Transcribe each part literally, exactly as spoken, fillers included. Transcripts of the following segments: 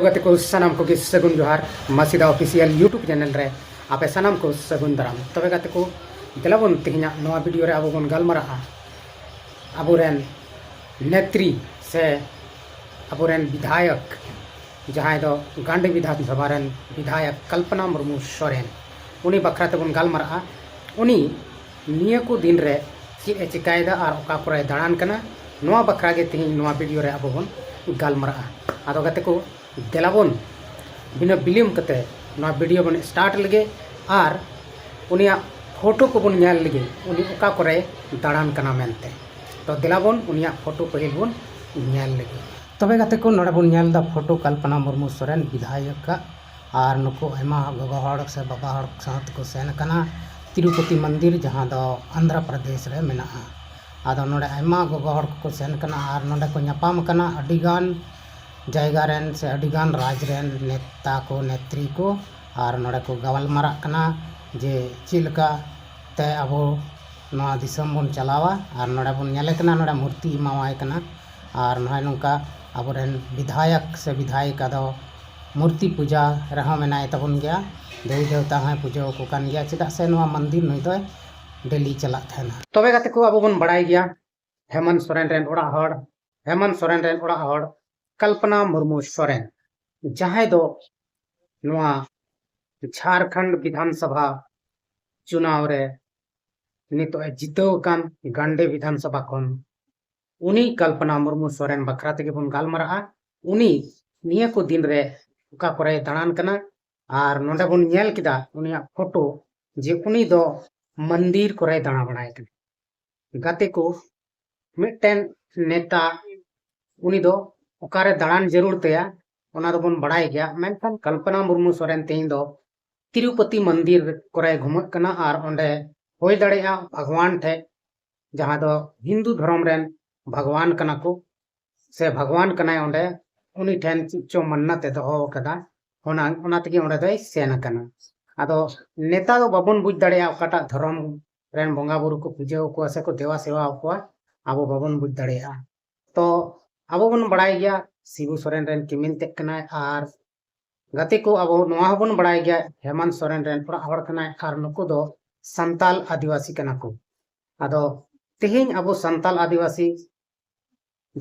ᱜᱟᱛᱮ ᱠᱚ ᱥᱟᱱᱟᱢ ᱠᱚᱜᱮ ᱥᱟᱹᱜᱩᱱ ᱡᱚᱦᱟᱨ, ᱢᱟᱥᱤᱫᱟ ᱚᱯᱷᱤᱥᱤᱭᱟᱞ YouTube ᱪᱮᱱᱮᱞ ᱨᱮ ᱟᱯᱮ ᱥᱟᱱᱟᱢ ᱠᱚ ᱥᱟᱹᱜᱩᱱ ᱫᱟᱨᱟᱢ᱾ ᱛᱚᱵᱮ ᱜᱟᱛᱮ ᱠᱚ, ᱫᱮᱞᱟ ᱵᱚᱱ ᱛᱮᱦᱮᱧᱟᱜ ᱱᱚᱣᱟ ᱵᱷᱤᱰᱤᱭᱳ ᱨᱮ ᱟᱵᱚ ᱵᱚᱱ ᱜᱟᱞᱢᱟᱨᱟᱜᱼᱟ ᱟᱵᱚᱨᱮᱱ ᱱᱮᱛᱨᱤ ᱥᱮ ᱟᱵᱚᱨᱮᱱ ᱵᱤᱫᱷᱟᱭᱚᱠ, ᱡᱟᱦᱟᱸᱭ ᱫᱚ ᱜᱟᱱᱰᱤ ᱵᱤᱫᱷᱟᱱ ᱥᱚᱵᱷᱟ ᱨᱮᱱ ᱵᱤᱫᱷᱟᱭᱚᱠ ᱠᱚᱞᱯᱚᱱᱟ ᱢᱩᱨᱢᱩ ᱥᱚᱨᱮᱱ, ᱩᱱᱤ ᱵᱟᱠᱷᱨᱟ ᱛᱮᱵᱚᱱ ᱜᱟᱞᱢᱟᱨᱟᱜᱼᱟ᱾ ᱩᱱᱤ ᱱᱤᱭᱟᱹ ᱠᱚ ᱫᱤᱱ ᱨᱮ ᱪᱮᱫ ᱮ ᱪᱮᱠᱟᱭᱮᱫᱟ ᱟᱨ ᱚᱠᱟ ᱠᱚᱨᱮ ᱫᱟᱬᱟᱱ ᱠᱟᱱᱟ, ᱱᱚᱣᱟ ᱵᱟᱠᱷᱨᱟ ᱜᱮ ᱛᱮᱦᱮᱧ ᱱᱚᱣᱟ ᱵᱷᱤᱰᱤᱭᱳ ᱨᱮ ᱟᱵᱚ ᱵᱚᱱ ᱜᱟᱞᱢᱟᱨᱟᱜᱼᱟ᱾ ᱟᱫᱚ ᱜᱟᱛᱮ ᱠᱚ, ᱫᱮᱞᱟ ᱵᱚᱱ ᱵᱤᱱᱟᱹ ᱵᱤᱞᱚᱢ ᱠᱟᱛᱮ ᱱᱚᱣᱟ ᱵᱷᱤᱰᱤᱭᱳ ᱵᱚᱱ ᱥᱴᱟᱨᱴ ᱞᱮᱜᱮ ᱟᱨ ᱩᱱᱤᱭᱟᱜ ᱯᱷᱳᱴᱳ ᱠᱚᱵᱚᱱ ᱧᱮᱞ ᱞᱮᱜᱮ, ᱩᱱᱤ ᱚᱠᱟ ᱠᱚᱨᱮ ᱫᱟᱬᱟᱱ ᱠᱟᱱᱟ ᱢᱮᱱᱛᱮ᱾ ᱛᱚ ᱫᱮᱞᱟ ᱵᱚᱱ ᱩᱱᱤᱭᱟᱜ ᱯᱷᱳᱴᱳ ᱯᱟᱹᱦᱤᱞ ᱵᱚᱱ ᱧᱮᱞ ᱞᱮᱜᱮ᱾ ᱛᱚᱵᱮ ᱜᱟᱛᱮ ᱠᱚ, ᱱᱚᱰᱮ ᱵᱚᱱ ᱧᱮᱞ ᱮᱫᱟ ᱯᱷᱳᱴᱳ ᱠᱚᱞᱯᱚᱱᱟ ᱢᱩᱨᱢᱩ ᱥᱚᱨᱮᱱ ᱵᱤᱫᱷᱟᱭᱚᱠᱟᱜ, ᱟᱨ ᱱᱩᱠᱩ ᱟᱭᱢᱟ ᱜᱚᱜᱚ ᱦᱚᱲ ᱥᱮ ᱵᱟᱵᱟ ᱦᱚᱲ ᱥᱟᱶ ᱛᱮᱠᱚ ᱥᱮᱱ ᱟᱠᱟᱱᱟ ᱛᱤᱨᱩᱯᱚᱛᱤ ᱢᱚᱱᱫᱤᱨ, ᱡᱟᱦᱟᱸ ᱫᱚ ᱟᱱᱫᱷᱨᱟ ᱯᱨᱚᱫᱮᱥ ᱨᱮ ᱢᱮᱱᱟᱜᱼᱟ᱾ ᱟᱫᱚ ᱱᱚᱰᱮ ᱟᱭᱢᱟ ᱜᱚᱜᱚ ᱦᱚᱲ ᱠᱚᱠᱚ ᱥᱮᱱ ᱠᱟᱱᱟ ᱟᱨ ᱱᱚᱰᱮ ᱠᱚ ᱧᱟᱯᱟᱢ ᱟᱠᱟᱱᱟ ᱟᱹᱰᱤᱜᱟᱱ ᱡᱟᱭᱜᱟ ᱨᱮᱱ ᱥᱮ ᱟᱹᱰᱤᱜᱟᱱ ᱨᱟᱡᱽ ᱨᱮᱱ ᱱᱮᱛᱟ ᱠᱚ, ᱱᱮᱛᱨᱤ ᱠᱚ, ᱟᱨ ᱱᱚᱰᱮ ᱠᱚ ᱜᱟᱞᱢᱟᱨᱟᱜ ᱠᱟᱱᱟ ᱡᱮ ᱪᱮᱫ ᱞᱮᱠᱟ ᱛᱮ ᱟᱵᱚ ᱱᱚᱣᱟ ᱫᱤᱥᱚᱢ ᱵᱚᱱ ᱪᱟᱞᱟᱣᱟ᱾ ᱟᱨ ᱱᱚᱰᱮ ᱵᱚᱱ ᱧᱮᱞᱮ ᱠᱟᱱᱟ, ᱱᱚᱰᱮ ᱢᱩᱨᱛᱤ ᱮᱢᱟᱣᱟᱭ ᱠᱟᱱᱟ᱾ ᱟᱨ ᱱᱚᱜᱼᱚᱭ ᱱᱚᱝᱠᱟ ᱟᱵᱚᱨᱮᱱ ᱵᱤᱫᱷᱟᱭᱚᱠ ᱥᱮ ᱵᱤᱫᱷᱟᱭᱤᱠᱟ ᱫᱚ ᱢᱩᱨᱛᱤ ᱯᱩᱡᱟ ᱨᱮᱦᱚᱸ ᱢᱮᱱᱟᱭ ᱛᱟᱵᱚᱱ ᱜᱮᱭᱟ, ᱫᱮᱵᱤ ᱫᱮᱣᱛᱟ ᱦᱚᱸᱭ ᱯᱩᱡᱟᱹ ᱟᱠᱚ ᱠᱟᱱ ᱜᱮᱭᱟ, ᱪᱮᱫᱟᱜ ᱥᱮ ᱱᱚᱣᱟ ᱢᱚᱱᱫᱤᱨ ᱱᱩᱭ ᱫᱚᱭ ᱰᱮᱞᱤ ᱪᱟᱞᱟᱜ ᱛᱟᱦᱮᱱᱟ᱾ ᱛᱚᱵᱮ ᱜᱟᱛᱮ ᱠᱚ, ᱟᱵᱚ ᱵᱚᱱ ᱵᱟᱲᱟᱭ ᱜᱮᱭᱟ ᱦᱮᱢᱚᱱᱛ ᱥᱚᱨᱮᱱ ᱨᱮᱱ ᱚᱲᱟᱜ ᱦᱚᱲ, ᱦᱮᱢᱚᱱᱛ ᱥᱚᱨᱮᱱ ᱨᱮᱱ ᱚᱲᱟᱜ ᱦᱚᱲ ᱠᱚᱞᱯᱚᱱᱟ ᱢᱩᱨᱢᱩ ᱥᱚᱨᱮᱱ, ᱡᱟᱦᱟᱸᱭ ᱫᱚ ᱱᱚᱣᱟ ᱡᱷᱟᱲᱠᱷᱚᱸᱰ ᱵᱤᱫᱷᱟᱱ ᱥᱚᱵᱷᱟ ᱪᱩᱱᱟᱣ ᱨᱮ ᱱᱤᱛᱚᱜ ᱮ ᱡᱤᱛᱟᱹᱣ ᱟᱠᱟᱱ ᱜᱟᱱᱰᱮ ᱵᱤᱫᱷᱟᱱ ᱥᱚᱵᱷᱟ ᱠᱷᱚᱱ, ᱩᱱᱤ ᱠᱚᱞᱯᱚᱱᱟ ᱢᱩᱨᱢᱩ ᱥᱚᱨᱮᱱ ᱵᱟᱠᱷᱨᱟ ᱛᱮᱜᱮ ᱵᱚᱱ ᱜᱟᱞᱢᱟᱨᱟᱜᱼᱟ᱾ ᱩᱱᱤ ᱱᱤᱭᱟᱹ ᱠᱚ ᱫᱤᱱ ᱨᱮ ᱚᱠᱟ ᱠᱚᱨᱮᱭ ᱫᱟᱬᱟᱱ ᱠᱟᱱᱟ, ᱟᱨ ᱱᱚᱰᱮ ᱵᱚᱱ ᱧᱮᱞ ᱠᱮᱫᱟ ᱩᱱᱤᱭᱟᱜ ᱯᱷᱳᱴᱳ ᱡᱮ ᱩᱱᱤ ᱫᱚ ᱢᱚᱱᱫᱤᱨ ᱠᱚᱨᱮᱭ ᱫᱟᱬᱟ ᱵᱟᱲᱟᱭ ᱠᱟᱱᱟ᱾ ᱜᱟᱛᱮ ᱠᱚ, ᱢᱤᱫᱴᱮᱱ ᱱᱮᱛᱟ ᱩᱱᱤ ᱫᱚ ᱚᱠᱟᱨᱮ ᱫᱟᱬᱟᱱ ᱡᱟᱹᱨᱩᱲ ᱛᱟᱭᱟ, ᱚᱱᱟ ᱫᱚᱵᱚᱱ ᱵᱟᱲᱟᱭ ᱜᱮᱭᱟ, ᱢᱮᱱᱠᱷᱟᱱ ᱠᱚᱞᱯᱚᱱᱟ ᱢᱩᱨᱢᱩ ᱥᱚᱨᱮᱱ ᱛᱮᱦᱮᱧ ᱫᱚ ᱛᱤᱨᱩᱯᱚᱛᱤ ᱢᱚᱱᱫᱤᱨ ᱠᱚᱨᱮ ᱜᱷᱩᱢᱟᱹᱜ ᱠᱟᱱᱟ ᱟᱨ ᱚᱸᱰᱮ ᱦᱩᱭ ᱫᱟᱲᱮᱭᱟᱜᱼᱟ ᱵᱷᱟᱜᱽᱣᱟᱱ ᱴᱷᱮᱡ, ᱡᱟᱦᱟᱸ ᱫᱚ ᱦᱤᱱᱫᱩ ᱫᱷᱚᱨᱚᱢ ᱨᱮᱱ ᱵᱷᱟᱜᱽᱣᱟᱱ ᱠᱟᱱᱟ ᱠᱚ, ᱥᱮ ᱵᱷᱟᱜᱽᱣᱟᱱ ᱠᱟᱱᱟᱭ ᱚᱸᱰᱮ, ᱩᱱᱤ ᱴᱷᱮᱱ ᱪᱮᱫ ᱪᱚ ᱢᱟᱱᱱᱟᱛ ᱮ ᱫᱚᱦᱚ ᱟᱠᱟᱫᱟ, ᱚᱱᱟ, ᱚᱱᱟ ᱛᱮᱜᱮ ᱚᱸᱰᱮ ᱫᱚᱭ ᱥᱮᱱ ᱟᱠᱟᱱᱟ᱾ ᱟᱫᱚ ᱱᱮᱛᱟ ᱫᱚ ᱵᱟᱵᱚᱱ ᱵᱩᱡᱽ ᱫᱟᱲᱮᱭᱟᱜᱼᱟ ᱚᱠᱟᱴᱟᱜ ᱫᱷᱚᱨᱚᱢ ᱨᱮᱱ ᱵᱚᱸᱜᱟ ᱵᱩᱨᱩ ᱠᱚ ᱯᱩᱡᱟᱹ ᱟᱠᱚᱣᱟ ᱥᱮ ᱠᱚ ᱫᱮᱵᱟ ᱥᱮᱵᱟ ᱟᱠᱚᱣᱟ, ᱟᱵᱚ ᱵᱟᱵᱚᱱ ᱵᱩᱡᱽ ᱫᱟᱲᱮᱭᱟᱜᱼᱟ᱾ ᱛᱚ ᱟᱵᱚ ᱵᱚᱱ ᱵᱟᱲᱟᱭ ᱜᱮᱭᱟ ᱥᱤᱵᱩ ᱥᱚᱨᱮᱱ ᱨᱮᱱ ᱠᱤᱢᱤᱱ ᱛᱮᱫ ᱠᱟᱱᱟᱭ, ᱟᱨ ᱜᱟᱛᱮ ᱠᱚ, ᱟᱵᱚ ᱱᱚᱣᱟ ᱦᱚᱸᱵᱚᱱ ᱵᱟᱲᱟᱭ ᱜᱮᱭᱟ ᱦᱮᱢᱟᱱᱛ ᱥᱚᱨᱮᱱ ᱨᱮᱱ ᱚᱲᱟᱜ ᱦᱚᱲ ᱠᱟᱱᱟᱭ, ᱟᱨ ᱱᱩᱠᱩ ᱫᱚ ᱥᱟᱱᱛᱟᱞ ᱟᱹᱫᱤᱵᱟᱹᱥᱤ ᱠᱟᱱᱟ ᱠᱚ᱾ ᱟᱫᱚ ᱛᱮᱦᱮᱧ ᱟᱵᱚ ᱥᱟᱱᱛᱟᱞ ᱟᱹᱫᱤᱵᱟᱹᱥᱤ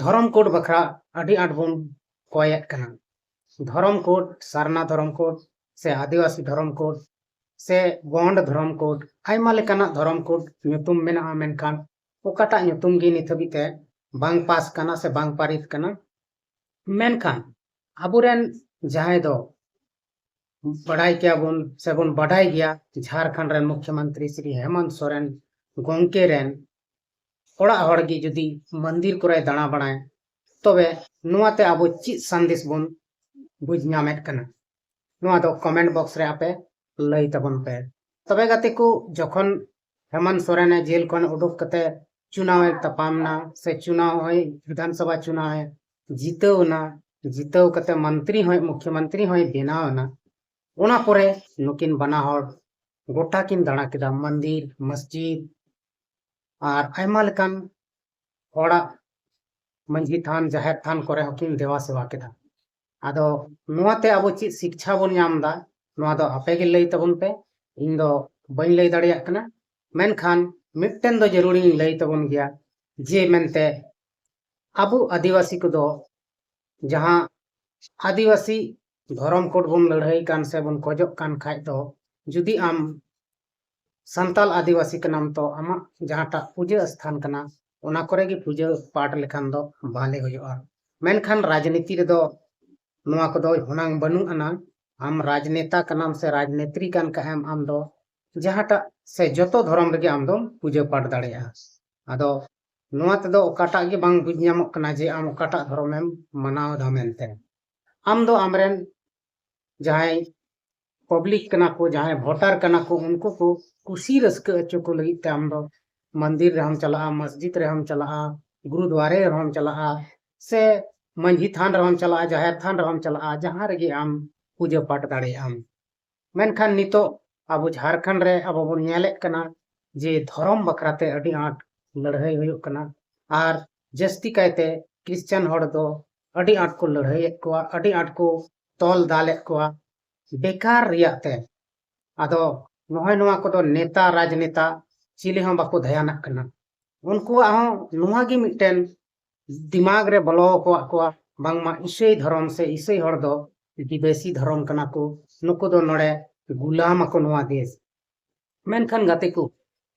ᱫᱷᱚᱨᱚᱢ ᱠᱳᱰ ᱵᱟᱠᱷᱨᱟ ᱟᱹᱰᱤ ᱟᱸᱴ ᱵᱚᱱ ᱠᱚᱭᱮᱫ ᱠᱟᱱᱟ᱾ ᱫᱷᱚᱨᱚᱢ ᱠᱳᱰ, ᱥᱟᱨᱱᱟ ᱫᱷᱚᱨᱚᱢ ᱠᱳᱰ ᱥᱮ ᱟᱹᱫᱤᱵᱟᱹᱥᱤ ᱫᱷᱚᱨᱚᱢ ᱠᱳᱰ ᱥᱮ ᱜᱚᱸᱰ ᱫᱷᱚᱨᱚᱢ ᱠᱳᱰ, ᱟᱭᱢᱟ ᱞᱮᱠᱟᱱᱟᱜ ᱫᱷᱚᱨᱚᱢ ᱠᱳᱰ ᱧᱩᱛᱩᱢ ᱢᱮᱱᱟᱜᱼᱟ, ᱢᱮᱱᱠᱷᱟᱱ ᱚᱠᱟᱴᱟᱜ ᱧᱩᱛᱩᱢ ᱜᱮ ᱱᱤᱛ ᱦᱟᱹᱵᱤᱡ ᱛᱮ ᱵᱟᱝ ᱯᱟᱥ ᱠᱟᱱᱟ ᱥᱮ ᱵᱟᱝ ᱯᱟᱨᱤᱛ ᱠᱟᱱᱟ᱾ ᱢᱮᱱᱠᱷᱟᱱ ᱟᱵᱚᱨᱮᱱ ᱡᱟᱦᱟᱸᱭ ᱫᱚ ᱵᱟᱰᱟᱭ ᱜᱮᱭᱟᱵᱚᱱ ᱥᱮᱵᱚᱱ ᱵᱟᱰᱟᱭ ᱜᱮᱭᱟ, ᱡᱷᱟᱲᱠᱷᱚᱸᱰ ᱨᱮᱱ ᱢᱩᱠᱷᱭᱚᱢᱚᱱᱛᱨᱤ ᱥᱨᱤ ᱦᱮᱢᱚᱱᱛ ᱥᱚᱨᱮᱱ ᱜᱚᱝᱠᱮ ᱨᱮᱱ ᱚᱲᱟᱜ ᱦᱚᱲ ᱜᱮ ᱡᱩᱫᱤ ᱢᱚᱱᱫᱤᱨ ᱠᱚᱨᱮ ᱫᱟᱬᱟ ᱵᱟᱲᱟᱭ, ᱛᱚᱵᱮ ᱱᱚᱣᱟᱛᱮ ᱟᱵᱚ ᱪᱮᱫ ᱥᱟᱸᱫᱮᱥ ᱵᱚᱱ ᱵᱩᱡᱽ ᱧᱟᱢᱮᱫ ᱠᱟᱱᱟ? ᱱᱚᱣᱟ ᱫᱚ comment box ᱨᱮ ᱟᱯᱮ ᱞᱟᱹᱭ ᱛᱟᱵᱚᱱ ᱯᱮ᱾ ᱛᱚᱵᱮ ᱜᱟᱛᱮ ᱠᱚ, ᱡᱚᱠᱷᱚᱱ ᱦᱮᱢᱚᱱᱛ ᱥᱚᱨᱮᱱ ᱡᱮᱞ ᱠᱷᱚᱱ ᱩᱰᱩᱠ ᱠᱟᱛᱮ ᱪᱩᱱᱟᱣ ᱮ ᱛᱟᱯᱟᱢ ᱱᱟ, ᱥᱮ ᱪᱩᱱᱟᱣ ᱦᱚᱸᱭ, ᱵᱤᱫᱷᱟᱱ ᱥᱚᱵᱷᱟ ᱪᱩᱱᱟᱣ ᱮ ᱡᱤᱛᱟᱹᱣ ᱮᱱᱟ, ᱡᱤᱛᱟᱹᱣ ᱠᱟᱛᱮ ᱢᱚᱱᱛᱨᱤ ᱦᱚᱸᱭ, ᱢᱩᱠᱷᱭᱚᱢᱚᱱᱛᱨᱤ ᱦᱚᱸᱭ ᱵᱮᱱᱟᱣ ᱮᱱᱟ, ᱚᱱᱟ ᱯᱚᱨᱮ ᱱᱩᱠᱤᱱ ᱵᱟᱱᱟ ᱦᱚᱲ ᱜᱚᱴᱟ ᱠᱤᱱ ᱫᱟᱬᱟ ᱠᱮᱫᱟ, ᱢᱚᱱᱫᱤᱨ, ᱢᱚᱥᱡᱤᱫ, ᱟᱨ ᱟᱭᱢᱟ ᱞᱮᱠᱟᱱ ᱦᱚᱲᱟᱜ ᱢᱟᱹᱡᱷᱤ ᱛᱷᱟᱱ, ᱡᱟᱦᱮᱨ ᱛᱷᱟᱱ ᱠᱚᱨᱮ ᱦᱚᱸᱠᱤᱱ ᱫᱮᱵᱟ ᱥᱮᱵᱟ ᱠᱮᱫᱟ᱾ ᱟᱫᱚ ᱱᱚᱣᱟᱛᱮ ᱟᱵᱚ ᱪᱮᱫ ᱥᱤᱠᱪᱷᱟ ᱵᱚᱱ ᱧᱟᱢ ᱮᱫᱟ, ᱱᱚᱣᱟ ᱫᱚ ᱟᱯᱮ ᱜᱮ ᱞᱟᱹᱭ ᱛᱟᱵᱚᱱ ᱯᱮ᱾ ᱤᱧ ᱫᱚ ᱵᱟᱹᱧ ᱞᱟᱹᱭ ᱫᱟᱲᱮᱭᱟᱜ ᱠᱟᱱᱟ, ᱢᱮᱱᱠᱷᱟᱱ ᱢᱤᱫᱴᱮᱱ ᱫᱚ ᱡᱟᱹᱨᱩᱲᱤᱧ ᱞᱟᱹᱭ ᱛᱟᱵᱚᱱ ᱜᱮᱭᱟ, ᱡᱮ ᱢᱮᱱᱛᱮ ᱟᱵᱚ ᱟᱹᱫᱤᱵᱟᱹᱥᱤ ᱠᱚᱫᱚ ᱡᱟᱦᱟᱸ ᱟᱹᱫᱤᱵᱟᱹᱥᱤ ᱫᱷᱚᱨᱚᱢ ᱠᱳᱰ ᱵᱚᱱ ᱞᱟᱹᱲᱦᱟᱹᱭ ᱠᱟᱱ ᱥᱮ ᱵᱚᱱ ᱠᱷᱚᱡᱚᱜ ᱠᱟᱱ ᱠᱷᱟᱡ ᱫᱚ, ᱡᱩᱫᱤ ᱟᱢ ᱥᱟᱱᱛᱟᱞ ᱟᱹᱫᱤᱵᱟᱹᱥᱤ ᱠᱟᱱᱟᱢ ᱛᱚ, ᱟᱢᱟᱜ ᱡᱟᱦᱟᱸᱴᱟᱜ ᱯᱩᱡᱟᱹ ᱥᱛᱷᱟᱱ ᱠᱟᱱᱟ, ᱚᱱᱟ ᱠᱚᱨᱮ ᱜᱮ ᱯᱩᱡᱟᱹ ᱯᱟᱴ ᱞᱮᱠᱷᱟᱱ ᱫᱚ ᱵᱷᱟᱞᱮ ᱦᱩᱭᱩᱜᱼᱟ᱾ ᱢᱮᱱᱠᱷᱟᱱ ᱨᱟᱡᱽᱱᱤᱛᱤ ᱨᱮᱫᱚ ᱱᱚᱣᱟ ᱠᱚᱫᱚ ᱦᱩᱱᱟᱝ ᱵᱟᱹᱱᱩᱜ ᱟᱱᱟ᱾ ᱟᱢ ᱨᱟᱡᱽᱱᱮᱛᱟ ᱠᱟᱱᱟᱢ ᱥᱮ ᱨᱟᱡᱽᱱᱮᱛᱨᱤ ᱠᱟᱱ ᱠᱷᱟᱡ ᱮᱢ, ᱟᱢ ᱫᱚ ᱡᱟᱦᱟᱸᱴᱟᱜ ᱥᱮ ᱡᱚᱛᱚ ᱫᱷᱚᱨᱚᱢ ᱨᱮᱜᱮ ᱟᱢ ᱫᱚᱢ ᱯᱩᱡᱟᱹ ᱯᱟᱴ ᱫᱟᱲᱮᱭᱟᱜᱼᱟ᱾ ᱟᱫᱚ ᱱᱚᱣᱟ ᱛᱮᱫᱚ ᱚᱠᱟᱴᱟᱜ ᱜᱮ ᱵᱟᱝ ᱵᱩᱡᱽ ᱧᱟᱢᱚᱜ ᱠᱟᱱᱟ ᱡᱮ ᱟᱢ ᱚᱠᱟᱴᱟᱜ ᱫᱷᱚᱨᱚᱢᱮᱢ ᱢᱟᱱᱟᱣ ᱮᱫᱟ ᱢᱮᱱᱛᱮ᱾ ᱟᱢ ᱫᱚ ᱟᱢᱨᱮᱱ ᱡᱟᱦᱟᱸᱭ public ᱠᱟᱱᱟ ᱠᱚ, ᱡᱟᱦᱟᱸᱭ voter ᱠᱟᱱᱟ ᱠᱚ, ᱩᱱᱠᱩ ᱠᱚ ᱠᱩᱥᱤ ᱨᱟᱹᱥᱠᱟᱹ ᱦᱚᱪᱚ ᱠᱚ ᱞᱟᱹᱜᱤᱫ ᱛᱮ ᱟᱢ ᱫᱚ ᱢᱚᱱᱫᱤᱨ ᱨᱮᱦᱚᱸᱢ ᱪᱟᱞᱟᱜᱼᱟ, ᱢᱚᱥᱡᱤᱫ ᱨᱮᱦᱚᱸᱢ ᱪᱟᱞᱟᱜᱼᱟ, ᱜᱩᱨᱩᱫᱩᱣᱟᱨᱮ ᱨᱮᱦᱚᱸᱢ ᱪᱟᱞᱟᱜᱼᱟ, ᱥᱮ ᱢᱟᱹᱡᱷᱤ ᱛᱷᱟᱱ ᱨᱮᱦᱚᱸᱢ ᱪᱟᱞᱟᱜᱼᱟ, ᱡᱟᱦᱮᱨ ᱛᱷᱟᱱ ᱨᱮᱦᱚᱸᱢ ᱪᱟᱞᱟᱜᱼᱟ, ᱡᱟᱦᱟᱸ ᱨᱮᱜᱮ ᱟᱢ ᱯᱩᱡᱟᱹ ᱯᱟᱴ ᱫᱟᱲᱮᱭᱟᱜ ᱟᱢ᱾ ᱢᱮᱱᱠᱷᱟᱱ ᱱᱤᱛᱚᱜ ᱟᱵᱚ ᱡᱷᱟᱲᱠᱷᱚᱸᱰ ᱨᱮ ᱟᱵᱚ ᱵᱚᱱ ᱧᱮᱞᱮᱫ ᱠᱟᱱᱟ ᱡᱮ ᱫᱷᱚᱨᱚᱢ ᱵᱟᱠᱷᱨᱟ ᱛᱮ ᱟᱹᱰᱤ ᱟᱸᱴ ᱞᱟᱹᱲᱦᱟᱹᱭ ᱦᱩᱭᱩᱜ ᱠᱟᱱᱟ, ᱟᱨ ᱡᱟᱹᱥᱛᱤ ᱠᱟᱭᱛᱮ ᱠᱷᱨᱤᱥᱪᱟᱱ ᱦᱚᱲ ᱫᱚ ᱟᱹᱰᱤ ᱟᱸᱴ ᱠᱚ ᱞᱟᱹᱲᱦᱟᱹᱭᱮᱫ ᱠᱚᱣᱟ, ᱟᱹᱰᱤ ᱟᱸᱴ ᱠᱚ ᱛᱚᱞ ᱫᱟᱞᱮᱫ ᱠᱚᱣᱟ ᱵᱮᱠᱟᱨ ᱨᱮᱭᱟᱜ ᱛᱮ᱾ ᱟᱫᱚ ᱱᱚᱜᱼᱚᱭ ᱱᱚᱣᱟ ᱠᱚᱫᱚ ᱱᱮᱛᱟ ᱨᱟᱡᱽᱱᱮᱛᱟ ᱪᱤᱞᱤ ᱦᱚᱸ ᱵᱟᱠᱚ ᱫᱷᱮᱭᱟᱱᱟᱜ ᱠᱟᱱᱟ᱾ ᱩᱱᱠᱩᱣᱟᱜ ᱦᱚᱸ ᱱᱚᱣᱟ ᱜᱮ ᱢᱤᱫᱴᱮᱱ ᱫᱤᱢᱟᱜᱽ ᱨᱮ ᱵᱚᱞᱚ ᱟᱠᱟᱫ ᱠᱚᱣᱟ, ᱵᱟᱝᱢᱟ ᱤᱥᱟᱹᱭ ᱫᱷᱚᱨᱚᱢ ᱥᱮ ᱤᱥᱟᱹᱭ ᱦᱚᱲ ᱫᱚ ᱵᱤᱫᱮᱥᱤ ᱫᱷᱚᱨᱚᱢ ᱠᱟᱱᱟ ᱠᱚ, ᱱᱩᱠᱩ ᱫᱚ ᱱᱚᱰᱮ ᱜᱩᱞᱟᱢ ᱟᱠᱚ ᱱᱚᱣᱟ ᱫᱮᱥ᱾ ᱢᱮᱱᱠᱷᱟᱱ ᱜᱟᱛᱮ ᱠᱚ,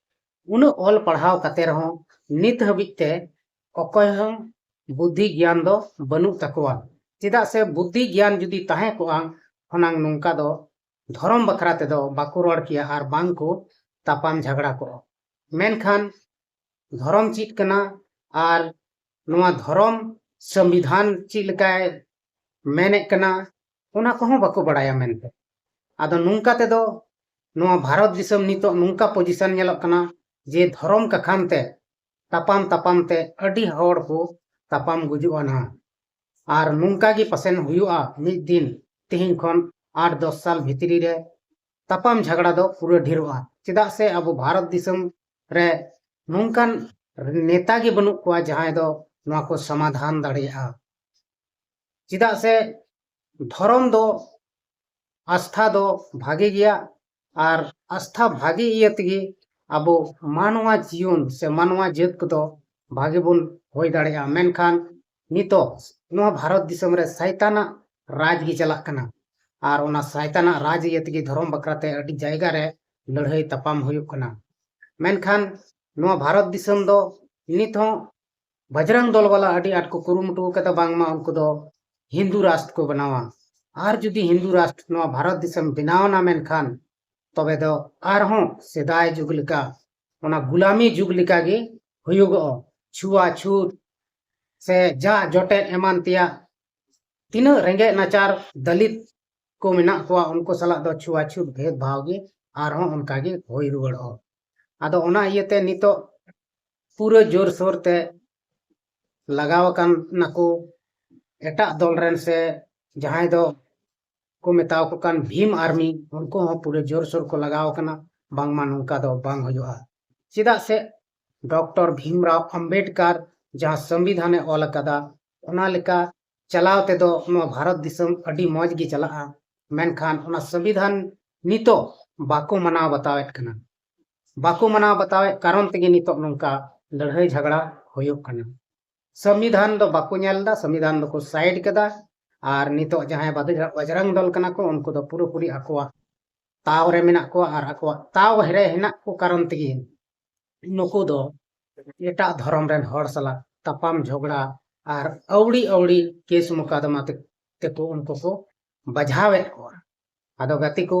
ᱩᱱᱟᱹᱜ ᱚᱞ ᱯᱟᱲᱦᱟᱣ ᱠᱟᱛᱮ ᱨᱮᱦᱚᱸ ᱱᱤᱛ ᱦᱟᱹᱵᱤᱡ ᱛᱮ ᱚᱠᱚᱭ ᱦᱚᱸ ᱵᱩᱫᱽᱫᱷᱤ ᱜᱮᱭᱟᱱ ᱫᱚ ᱵᱟᱹᱱᱩᱜ ᱛᱟᱠᱚᱣᱟ᱾ ᱪᱮᱫᱟᱜ ᱥᱮ ᱵᱩᱫᱽᱫᱷᱤ ᱜᱮᱭᱟᱱ ᱡᱩᱫᱤ ᱛᱟᱦᱮᱸ ᱠᱚᱜᱼᱟ, ᱦᱩᱱᱟᱝ ᱱᱚᱝᱠᱟ ᱫᱚ ᱫᱷᱚᱨᱚᱢ ᱵᱟᱠᱷᱨᱟ ᱛᱮᱫᱚ ᱵᱟᱠᱚ ᱨᱚᱲ ᱠᱮᱭᱟ ᱟᱨ ᱵᱟᱝ ᱠᱚ ᱛᱟᱯᱟᱢ ᱡᱷᱟᱜᱽᱲᱟ ᱠᱚᱜᱼᱟ᱾ ᱢᱮᱱᱠᱷᱟᱱ ᱫᱷᱚᱨᱚᱢ ᱪᱮᱫ ᱠᱟᱱᱟ ᱟᱨ ᱱᱚᱣᱟ ᱫᱷᱚᱨᱚᱢ ᱥᱚᱝᱵᱤᱫᱷᱟᱱ ᱪᱮᱫ ᱞᱮᱠᱟᱭ ᱢᱮᱱᱮᱫ ᱠᱟᱱᱟ, ᱚᱱᱟ ᱠᱚᱦᱚᱸ ᱵᱟᱠᱚ ᱵᱟᱲᱟᱭᱟ ᱢᱮᱱᱛᱮ᱾ ᱟᱫᱚ ᱱᱚᱝᱠᱟ ᱛᱮᱫᱚ ᱱᱚᱣᱟ ᱵᱷᱟᱨᱚᱛ ᱫᱤᱥᱚᱢ ᱱᱤᱛᱚᱜ ᱱᱚᱝᱠᱟ position ᱧᱮᱞᱚᱜ ᱠᱟᱱᱟ ᱡᱮ ᱫᱷᱚᱨᱚᱢ ᱠᱟᱠᱷᱟᱱ ᱛᱮ ᱛᱟᱯᱟᱢ ᱛᱟᱯᱟᱢ ᱛᱮ ᱟᱹᱰᱤ ᱦᱚᱲ ᱠᱚ ᱛᱟᱯᱟᱢ ᱜᱩᱡᱩᱜᱼᱟ ᱱᱟᱦᱟᱜ᱾ ᱟᱨ ᱱᱚᱝᱠᱟ ᱜᱮ ᱯᱟᱥᱮᱱ ᱦᱩᱭᱩᱜᱼᱟ ᱢᱤᱫ ᱫᱤᱱ, ᱛᱮᱦᱮᱧ ᱠᱷᱚᱱ ᱟᱴ ᱫᱚᱥ ᱥᱟᱞ ᱵᱷᱤᱛᱨᱤ ᱨᱮ ᱛᱟᱯᱟᱢ ᱡᱷᱟᱜᱽᱲᱟ ᱫᱚ ᱯᱩᱨᱟᱹ ᱰᱷᱮᱨᱚᱜᱼᱟ᱾ ᱪᱮᱫᱟᱜ ᱥᱮ ᱟᱵᱚ ᱵᱷᱟᱨᱚᱛ ᱫᱤᱥᱚᱢ ᱨᱮ ᱱᱚᱝᱠᱟᱱ ᱱᱮᱛᱟ ᱜᱮ ᱵᱟᱹᱱᱩᱜ ᱠᱚᱣᱟ ᱡᱟᱦᱟᱸᱭ ᱫᱚ ᱱᱚᱣᱟ ᱠᱚ ᱥᱚᱢᱟᱫᱷᱟᱱ ᱫᱟᱲᱮᱭᱟᱜᱼᱟ᱾ ᱪᱮᱫᱟᱜ ᱥᱮ ᱫᱷᱚᱨᱚᱢ ᱫᱚ, ᱟᱥᱛᱷᱟ ᱫᱚ ᱵᱷᱟᱜᱮ ᱜᱮᱭᱟ, ᱟᱨ ᱟᱥᱛᱷᱟ ᱵᱷᱟᱜᱮ ᱤᱭᱟᱹ ᱛᱮᱜᱮ ᱟᱵᱚ ᱢᱟᱱᱣᱟ ᱡᱤᱭᱚᱱ ᱥᱮ ᱢᱟᱱᱣᱟ ᱡᱟᱹᱛ ᱠᱚᱫᱚ ᱵᱷᱟᱜᱮ ᱵᱚᱱ ᱦᱩᱭ ᱫᱟᱲᱮᱭᱟᱜᱼᱟ᱾ ᱢᱮᱱᱠᱷᱟᱱ ᱱᱤᱛᱚᱜ ᱱᱚᱣᱟ ᱵᱷᱟᱨᱚᱛ ᱫᱤᱥᱚᱢ ᱨᱮ ᱥᱟᱭᱛᱟᱱᱟᱜ ᱨᱟᱡᱽ ᱜᱮ ᱪᱟᱞᱟᱜ ᱠᱟᱱᱟ, ᱟᱨ ᱚᱱᱟ ᱥᱟᱭᱛᱟᱱᱟᱜ ᱨᱟᱡᱽ ᱤᱭᱟᱹ ᱛᱮᱜᱮ ᱫᱷᱚᱨᱚᱢ ᱵᱟᱠᱷᱨᱟ ᱛᱮ ᱟᱹᱰᱤ ᱡᱟᱭᱜᱟ ᱨᱮ ᱞᱟᱹᱲᱦᱟᱹᱭ ᱛᱟᱯᱟᱢ ᱦᱩᱭᱩᱜ ᱠᱟᱱᱟ᱾ ᱢᱮᱱᱠᱷᱟᱱ ᱱᱚᱣᱟ ᱵᱷᱟᱨᱚᱛ ᱫᱤᱥᱚᱢ ᱫᱚ ᱱᱤᱛ ᱦᱚᱸ ᱵᱟᱡᱽᱨᱟᱝ ᱫᱚᱞ ᱵᱟᱞᱟ ᱟᱹᱰᱤ ᱟᱸᱴ ᱠᱚ ᱠᱩᱨᱩᱢᱩᱴᱩ ᱟᱠᱟᱫᱟ, ᱵᱟᱝᱢᱟ ᱩᱱᱠᱩ ᱫᱚ ᱦᱤᱱᱫᱩ ᱨᱟᱥᱴᱨ ᱠᱚ ᱵᱮᱱᱟᱣᱟ᱾ ᱟᱨ ᱡᱩᱫᱤ ᱦᱤᱱᱫᱩ ᱨᱟᱥᱴᱨ ᱱᱚᱣᱟ ᱵᱷᱟᱨᱚᱛ ᱫᱤᱥᱚᱢ ᱵᱮᱱᱟᱣ ᱮᱱᱟ, ᱢᱮᱱᱠᱷᱟᱱ ᱛᱚᱵᱮ ᱫᱚ ᱟᱨᱦᱚᱸ ᱥᱮᱫᱟᱭ ᱡᱩᱜᱽ ᱞᱮᱠᱟ, ᱚᱱᱟ ᱜᱩᱞᱟᱢᱤ ᱡᱩᱜᱽ ᱞᱮᱠᱟ ᱜᱮ ᱦᱩᱭᱩᱜᱚᱜᱼᱟ᱾ ᱪᱷᱩᱣᱟᱪᱷᱩᱛ ᱥᱮ ᱡᱟᱜ ᱡᱚᱴᱮᱫ ᱮᱢᱟᱱ ᱛᱮᱭᱟᱜ, ᱛᱤᱱᱟᱹᱜ ᱨᱮᱸᱜᱮᱡ ᱱᱟᱪᱟᱨ ᱫᱟᱹᱞᱤᱛ ᱠᱚ ᱢᱮᱱᱟᱜ ᱠᱚᱣᱟ, ᱩᱱᱠᱩ ᱥᱟᱞᱟᱜ ᱫᱚ ᱪᱷᱩᱣᱟᱪᱷᱩᱛ ᱵᱷᱮᱫᱽ ᱵᱷᱟᱣ ᱜᱮ ᱟᱨᱦᱚᱸ ᱚᱱᱠᱟ ᱜᱮ ᱦᱩᱭ ᱨᱩᱣᱟᱹᱲᱚᱜᱼᱟ᱾ ᱟᱫᱚ ᱚᱱᱟ ᱤᱭᱟᱹᱛᱮ ᱱᱤᱛᱚᱜ ᱯᱩᱨᱟᱹ ᱡᱳᱨᱥᱳᱨ ᱛᱮ ᱞᱟᱜᱟᱣ ᱟᱠᱟᱱ ᱱᱟᱠᱚ ᱮᱴᱟᱜ ᱫᱚᱞ ᱨᱮᱱ ᱥᱮ ᱡᱟᱦᱟᱸᱭ ᱫᱚ ᱠᱚ ᱢᱮᱛᱟᱣ ᱠᱚ ᱠᱟᱱ ᱵᱷᱤᱢ ᱟᱨᱢᱤ, ᱩᱱᱠᱩ ᱦᱚᱸ ᱯᱩᱨᱟᱹ ᱡᱳᱨᱥᱳᱨ ᱠᱚ ᱞᱟᱜᱟᱣ ᱟᱠᱟᱱᱟ, ᱵᱟᱝᱢᱟ ᱱᱚᱝᱠᱟ ᱫᱚ ᱵᱟᱝ ᱦᱩᱭᱩᱜᱼᱟ᱾ ᱪᱮᱫᱟᱜ ᱥᱮ ᱰᱚᱠᱴᱚᱨ ᱵᱷᱤᱢᱨᱟᱣ ᱟᱢᱵᱮᱰᱠᱟᱨ ᱡᱟᱦᱟᱸ ᱥᱚᱝᱵᱤᱫᱷᱟᱱᱮ ᱚᱞ ᱟᱠᱟᱫᱟ, ᱚᱱᱟ ᱞᱮᱠᱟ ᱪᱟᱞᱟᱣ ᱛᱮᱫᱚ ᱱᱚᱣᱟ ᱵᱷᱟᱨᱚᱛ ᱫᱤᱥᱚᱢ ᱟᱹᱰᱤ ᱢᱚᱡᱽ ᱜᱮ ᱪᱟᱞᱟᱜᱼᱟ᱾ ᱢᱮᱱᱠᱷᱟᱱ ᱚᱱᱟ ᱥᱚᱝᱵᱤᱫᱷᱟᱱ ᱱᱤᱛᱚᱜ ᱵᱟᱠᱚ ᱢᱟᱱᱟᱣ ᱵᱟᱛᱟᱣᱮᱫ ᱠᱟᱱᱟ᱾ ᱵᱟᱠᱚ ᱢᱟᱱᱟᱣ ᱵᱟᱛᱟᱣᱮᱫ ᱠᱟᱨᱚᱱ ᱛᱮᱜᱮ ᱱᱤᱛᱚᱜ ᱱᱚᱝᱠᱟ ᱞᱟᱹᱲᱦᱟᱹᱭ ᱡᱷᱟᱜᱽᱲᱟ ᱦᱩᱭᱩᱜ ᱠᱟᱱᱟ᱾ ᱥᱚᱝᱵᱤᱫᱷᱟᱱ ᱫᱚ ᱵᱟᱠᱚ ᱧᱮᱞ ᱮᱫᱟ, ᱥᱚᱝᱵᱤᱫᱷᱟᱱ ᱫᱚᱠᱚ ᱥᱟᱭᱤᱰ ᱠᱟᱫᱟ᱾ ᱟᱨ ᱱᱤᱛᱚᱜ ᱡᱟᱦᱟᱸᱭ ᱵᱟᱡ-, ᱵᱟᱡᱽᱨᱟᱝ ᱫᱚᱞ ᱠᱟᱱᱟ ᱠᱚ, ᱩᱱᱠᱩ ᱫᱚ ᱯᱩᱨᱟᱹᱯᱩᱨᱤ ᱟᱠᱚᱣᱟᱜ ᱛᱟᱣ ᱨᱮ ᱢᱮᱱᱟᱜ ᱠᱚᱣᱟ, ᱟᱨ ᱟᱠᱚᱣᱟᱜ ᱛᱟᱣ ᱨᱮ ᱦᱮᱱᱟᱜ ᱠᱚ ᱠᱟᱨᱚᱱ ᱛᱮᱜᱮ ᱱᱩᱠᱩ ᱫᱚ ᱮᱴᱟᱜ ᱫᱷᱚᱨᱚᱢ ᱨᱮᱱ ᱦᱚᱲ ᱥᱟᱞᱟᱜ ᱛᱟᱯᱟᱢ ᱡᱷᱚᱜᱽᱲᱟ ᱟᱨ ᱟᱹᱣᱲᱤ ᱟᱹᱣᱲᱤ ᱠᱮᱥ ᱢᱚᱠᱟᱫᱚᱢᱟ ᱛᱮ-, ᱛᱮᱠᱚ ᱩᱱᱠᱩ ᱠᱚ ᱵᱟᱡᱷᱟᱣᱮᱫ ᱠᱚᱣᱟ᱾ ᱟᱫᱚ ᱜᱟᱛᱮ ᱠᱚ,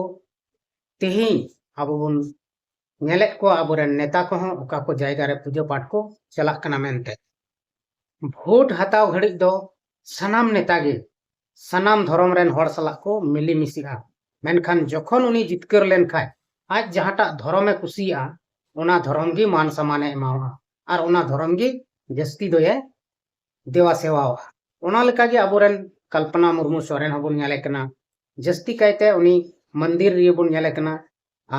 ᱛᱮᱦᱮᱧ ᱟᱵᱚ ᱵᱚᱱ ᱧᱮᱞᱮᱫ ᱠᱚᱣᱟ ᱟᱵᱚᱨᱮᱱ ᱱᱮᱛᱟ ᱠᱚᱦᱚᱸ ᱚᱠᱟ ᱠᱚ ᱡᱟᱭᱜᱟ ᱨᱮ ᱯᱩᱡᱟᱹ ᱯᱟᱴ ᱠᱚ ᱪᱟᱞᱟᱜ ᱠᱟᱱᱟ ᱢᱮᱱᱛᱮ᱾ ᱵᱷᱳᱴ ᱦᱟᱛᱟᱣ ᱜᱷᱟᱹᱲᱤᱡ ᱫᱚ ᱥᱟᱱᱟᱢ ᱱᱮᱛᱟ ᱜᱮ ᱥᱟᱱᱟᱢ ᱫᱷᱚᱨᱚᱢ ᱨᱮᱱ ᱦᱚᱲ ᱥᱟᱞᱟᱜ ᱠᱚ ᱢᱤᱞᱮ ᱢᱤᱥᱮᱜᱼᱟ᱾ ᱢᱮᱱᱠᱷᱟᱱ ᱡᱚᱠᱷᱚᱱ ᱩᱱᱤ ᱡᱤᱛᱠᱟᱹᱨ ᱞᱮᱱᱠᱷᱟᱡ, ᱟᱡ ᱡᱟᱦᱟᱸᱴᱟᱜ ᱫᱷᱚᱨᱚᱢᱮ ᱠᱩᱥᱤᱭᱟᱜᱼᱟ, ᱚᱱᱟ ᱫᱷᱚᱨᱚᱢ ᱜᱮ ᱢᱟᱱ ᱥᱚᱢᱢᱟᱱᱮ ᱮᱢᱟᱣᱟᱜᱼᱟ ᱟᱨ ᱚᱱᱟ ᱫᱷᱚᱨᱚᱢ ᱜᱮ ᱡᱟᱹᱥᱛᱤ ᱫᱚᱭᱮ ᱫᱮᱣᱟ ᱥᱮᱣᱟᱣᱟᱜᱼᱟ᱾ ᱚᱱᱟ ᱞᱮᱠᱟᱜᱮ ᱟᱵᱚᱨᱮᱱ ᱠᱚᱞᱯᱚᱱᱟ ᱢᱩᱨᱢᱩ ᱥᱚᱨᱮᱱ ᱦᱚᱸᱵᱚᱱ ᱧᱮᱞᱮ ᱠᱟᱱᱟ, ᱡᱟᱹᱥᱛᱤ ᱠᱟᱭᱛᱮ ᱩᱱᱤ ᱢᱚᱱᱫᱤᱨ ᱨᱮᱜᱮ ᱵᱚᱱ ᱧᱮᱞᱮ ᱠᱟᱱᱟ᱾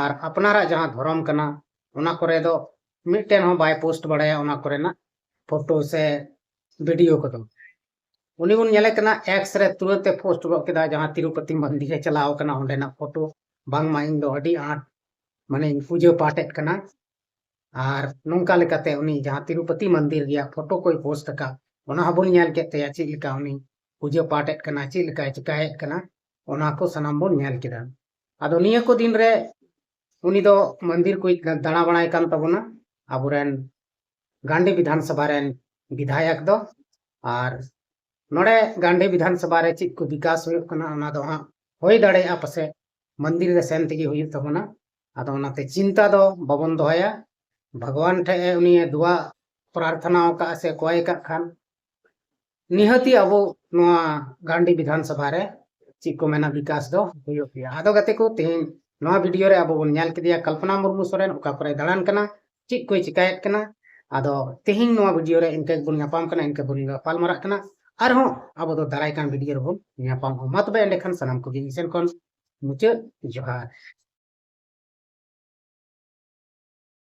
ᱟᱨ ᱟᱯᱱᱟᱨᱟᱜ ᱡᱟᱦᱟᱸ ᱫᱷᱚᱨᱚᱢ ᱠᱟᱱᱟ, ᱚᱱᱟ ᱠᱚᱨᱮ ᱫᱚ ᱢᱤᱫᱴᱮᱱ ᱦᱚᱸ ᱵᱟᱭ ᱯᱳᱥᱴ ᱵᱟᱲᱟᱭᱟ ᱚᱱᱟ ᱠᱚᱨᱮᱱᱟᱜ ᱯᱷᱳᱴᱳ ᱥᱮ ᱵᱷᱤᱰᱤᱭᱳ ᱠᱚᱫᱚ᱾ ᱩᱱᱤ ᱵᱚᱱ ᱧᱮᱞᱮ ᱠᱟᱱᱟ, ᱮᱠᱥ ᱨᱮ ᱛᱩᱨᱟᱹᱛ ᱮ ᱯᱳᱥᱴ ᱜᱚᱫ ᱠᱮᱫᱟ, ᱡᱟᱦᱟᱸ ᱛᱤᱨᱩᱯᱚᱛᱤ ᱢᱚᱱᱫᱤᱨ ᱮ ᱪᱟᱞᱟᱣ ᱠᱟᱱᱟ, ᱚᱸᱰᱮᱱᱟᱜ ᱯᱷᱳᱴᱳ, ᱵᱟᱝᱢᱟ ᱤᱧ ᱫᱚ ᱟᱹᱰᱤ ᱟᱸᱴ, ᱢᱟᱱᱮᱧ ᱯᱩᱡᱟᱹ ᱯᱟᱴᱮᱫ ᱠᱟᱱᱟ᱾ ᱟᱨ ᱱᱚᱝᱠᱟ ᱞᱮᱠᱟᱛᱮ ᱩᱱᱤ ᱡᱟᱦᱟᱸ ᱛᱤᱨᱩᱯᱚᱛᱤ ᱢᱚᱱᱫᱤᱨ ᱨᱮᱭᱟᱜ ᱯᱷᱳᱴᱳ ᱠᱚᱭ ᱯᱳᱥᱴ ᱟᱠᱟᱫ, ᱚᱱᱟ ᱦᱚᱸᱵᱚᱱ ᱧᱮᱞ ᱠᱮᱫ ᱛᱟᱭᱟ, ᱪᱮᱫ ᱞᱮᱠᱟ ᱩᱱᱤ ᱯᱩᱡᱟᱹ ᱯᱟᱴᱮᱫ ᱠᱟᱱᱟ, ᱪᱮᱫ ᱞᱮᱠᱟᱭ ᱪᱤᱠᱟᱭᱮᱫ ᱠᱟᱱᱟ, ᱚᱱᱟ ᱠᱚ ᱥᱟᱱᱟᱢ ᱵᱚᱱ ᱧᱮᱞ ᱠᱮᱫᱟ᱾ ᱟᱫᱚ ᱱᱤᱭᱟᱹ ᱠᱚ ᱫᱤᱱ ᱨᱮ ᱩᱱᱤ ᱫᱚ ᱢᱚᱱᱫᱤᱨ ᱠᱚᱭ ᱫᱟᱬᱟ ᱵᱟᱲᱟᱭ ᱠᱟᱱ ᱛᱟᱵᱚᱱᱟ, ᱟᱵᱚᱨᱮᱱ ᱜᱟᱱᱰᱤ ᱵᱤᱫᱷᱟᱱ ᱥᱚᱵᱷᱟ ᱨᱮᱱ ᱵᱤᱫᱷᱟᱭᱚᱠ ᱫᱚ᱾ ᱟᱨ ᱱᱚᱰᱮ ᱜᱟᱱᱰᱤ ᱵᱤᱫᱷᱟᱱ ᱥᱚᱵᱷᱟ ᱨᱮ ᱪᱮᱫ ᱠᱚ ᱵᱤᱠᱟᱥ ᱦᱩᱭᱩᱜ ᱠᱟᱱᱟ, ᱚᱱᱟ ᱫᱚ ᱦᱟᱸᱜ ᱦᱩᱭ ᱫᱟᱲᱮᱭᱟᱜᱼᱟ ᱯᱟᱥᱮᱡ ᱢᱚᱱᱫᱤᱨ ᱨᱮ ᱥᱮᱱ ᱛᱮᱜᱮ ᱦᱩᱭᱩᱜ ᱛᱟᱵᱚᱱᱟ᱾ ᱟᱫᱚ ᱚᱱᱟᱛᱮ ᱪᱤᱱᱛᱟ ᱫᱚ ᱵᱟᱵᱚᱱ ᱫᱚᱦᱚᱭᱟ᱾ ᱵᱷᱟᱜᱽᱣᱟᱱ ᱴᱷᱮᱡ ᱮ ᱩᱱᱤᱭᱮ ᱫᱩᱣᱟ ᱯᱨᱟᱨᱛᱷᱱᱟ ᱟᱠᱟᱫ ᱥᱮ ᱠᱚᱭ ᱟᱠᱟᱫ ᱠᱷᱟᱱ, ᱱᱤᱦᱟᱹᱛᱤ ᱟᱵᱚ ᱱᱚᱣᱟ ᱜᱟᱱᱰᱤ ᱵᱤᱫᱷᱟᱱ ᱥᱚᱵᱷᱟ ᱨᱮ ᱪᱮᱫ ᱠᱚ ᱢᱮᱱᱟ, ᱵᱤᱠᱟᱥ ᱫᱚ ᱦᱩᱭᱩᱜ ᱜᱮᱭᱟ᱾ ᱟᱫᱚ ᱜᱟᱛᱮ ᱠᱚ, ᱛᱮᱦᱮᱧ ᱱᱚᱣᱟ ᱵᱷᱤᱰᱤᱭᱳ ᱨᱮ ᱟᱵᱚ ᱵᱚᱱ ᱧᱮᱞ ᱠᱮᱫᱮᱭᱟ ᱠᱚᱞᱯᱚᱱᱟ ᱢᱩᱨᱢᱩ ᱥᱚᱨᱮᱱ ᱚᱠᱟ ᱠᱚᱨᱮ ᱫᱟᱬᱟᱱ ᱠᱟᱱᱟ, ᱪᱮᱫ ᱠᱚᱭ ᱪᱤᱠᱟᱭᱮᱫ ᱠᱟᱱᱟ᱾ ᱟᱫᱚ ᱛᱮᱦᱮᱧ ᱱᱚᱣᱟ ᱵᱷᱤᱰᱤᱭᱳ ᱨᱮ ᱤᱱᱠᱟᱹ ᱜᱮᱵᱚᱱ ᱧᱟᱯᱟᱢ ᱠᱟᱱᱟ, ᱤᱱᱠᱟᱹ ᱵᱚᱱ ᱜᱟᱯᱟᱞ ᱢᱟᱨᱟᱜ ᱠᱟᱱᱟ᱾ ᱟᱨᱦᱚᱸ ᱟᱵᱚ ᱫᱚ ᱫᱟᱨᱟᱭ ᱠᱟᱱ ᱵᱷᱤᱰᱤᱭᱳ ᱨᱮᱵᱚᱱ ᱧᱟᱯᱟᱢᱚᱜᱼᱟ᱾ ᱢᱟ ᱛᱚᱵᱮ ᱮᱸᱰᱮᱠᱷᱟᱱ ᱥᱟᱱᱟᱢ ᱠᱚᱜᱮ ᱤᱧ ᱥᱮᱱ ᱠᱷᱚᱱ ᱢᱩᱪᱟᱹᱫ ᱡᱚᱦᱟᱨ᱾